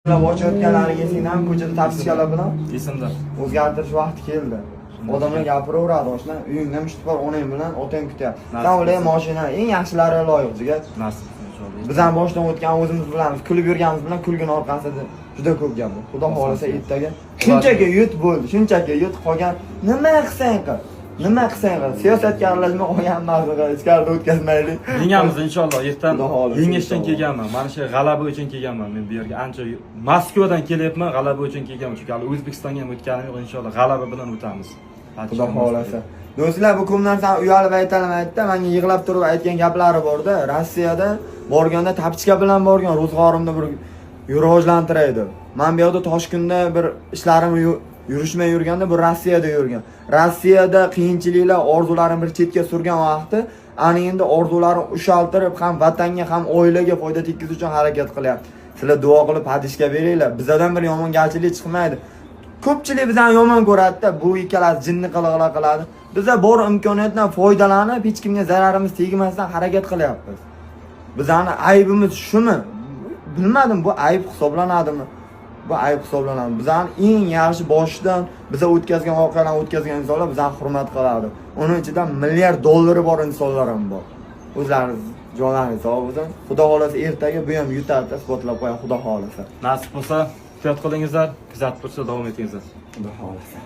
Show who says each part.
Speaker 1: Ochayotganlaring esingdami, ko'chada taksichilar bilan?
Speaker 2: Esimda.
Speaker 1: O'zgartirish vaqti keldi. Odamlar gapiraveradi, oshna. Uyingda mushti bor, onang bilan otang kutyapti.
Speaker 2: Nasib
Speaker 1: San ularga
Speaker 2: qilsin.
Speaker 1: Moshina eng yaxshilari loyiq, jigar.
Speaker 2: Nasib inshaalloh.
Speaker 1: Biz ham boshdan o'tgan o'zimiz bilamiz. Kulib yurganimiz bilan kulgini orqasida juda ko'p gap bor. Xudo xohlasa, ertaga shunchaki yut, bo'ldi. Shunchaki yut, qolgan nima qilsang qil. Nima qilsang qil. Siyosatga aralashma, qolgan hammasini ichkarida o'tkazmaylik.
Speaker 2: Yengamiz inshaalloh. Ertan
Speaker 1: Xudo xohlasa,
Speaker 2: yengishdan
Speaker 1: inshaalloh.
Speaker 2: Kelganman. Mana shu g'alaba uchun kelganman men bu yerga. Ancha Moskvadan kelyapman, g'alaba uchun kelganman. Chunki hali O'zbekistonga ham o'tganim yo'q. Inshaalloh g'alaba bilan o'tamiz.
Speaker 1: Xudo xohlasa. Do'stlar, bu ko'p narsani uyalib aytalmaydi-da, menga yig'lab turib aytgan gaplari bor-da. Rossiyada borganda тапочка bilan borgan, ro'zg'orimni bir rivojlantiray deb. Men bu yoqda Toshkentda bir ishlarim yurishmay yurganda, bu Rossiyada yurgan. Rossiyada qiyinchiliklar, orzularini bir chetga surgan vaqti, ana endi orzularini ushaltirib, ham vatanga, ham oilaga foyda tekkizish uchun harakat qilyapti. Sizlar duo qilib поддержка beringlar. Bizadan bir yomongarchilik chiqmaydi. Ko'pchilik bizani yomon ko'radida, bu ikkalasi jinni qilig'lar qiladi. Biza bor imkoniyatdan foydalanib, hech kimga zararimiz tegmasdan harakat qilyapmiz. Bizani aybimiz shumi? Bilmadim, bu ayb hisoblanadimi? Bu ayb hisoblanadi. Bizani eng yaxshi boshidan biza o'tkazgan voqealarni o'tkazgan insonlar bizani hurmat qiladi. Uni ichida milliard dollari bor insonlar ham bor. O'zlaringiz jonlaringiz sog' bo'lsin. Xudo xohlasa, ertaga bu ham yutadi, isbotlab qo'yadi, Xudo xohlasa.
Speaker 2: Nasib bo'lsa, ehtiyot qilingizlar, kuzatib tursa davom etingizlar.
Speaker 1: Xudo xohlasa.